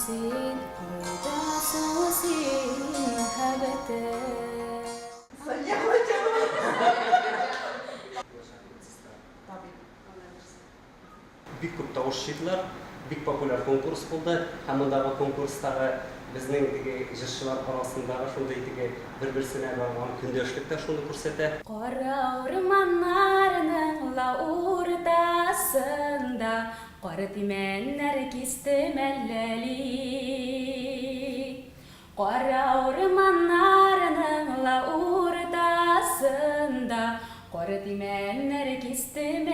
син, кайда соң син, мәхәббәтем? Бик күп тавыш җыйдылар, бик популяр конкурс булды һәм мондагы конкурстагы безнең теге җырчылар арасындагы шундый теге бер-берсенә барган көндәшлек тә шуны күрсәтә. Кара урманнарның ла уртасында Карт имәннәр кистем әлләли. Кара урманнарның ла уртасында Карт имәннәр кистем.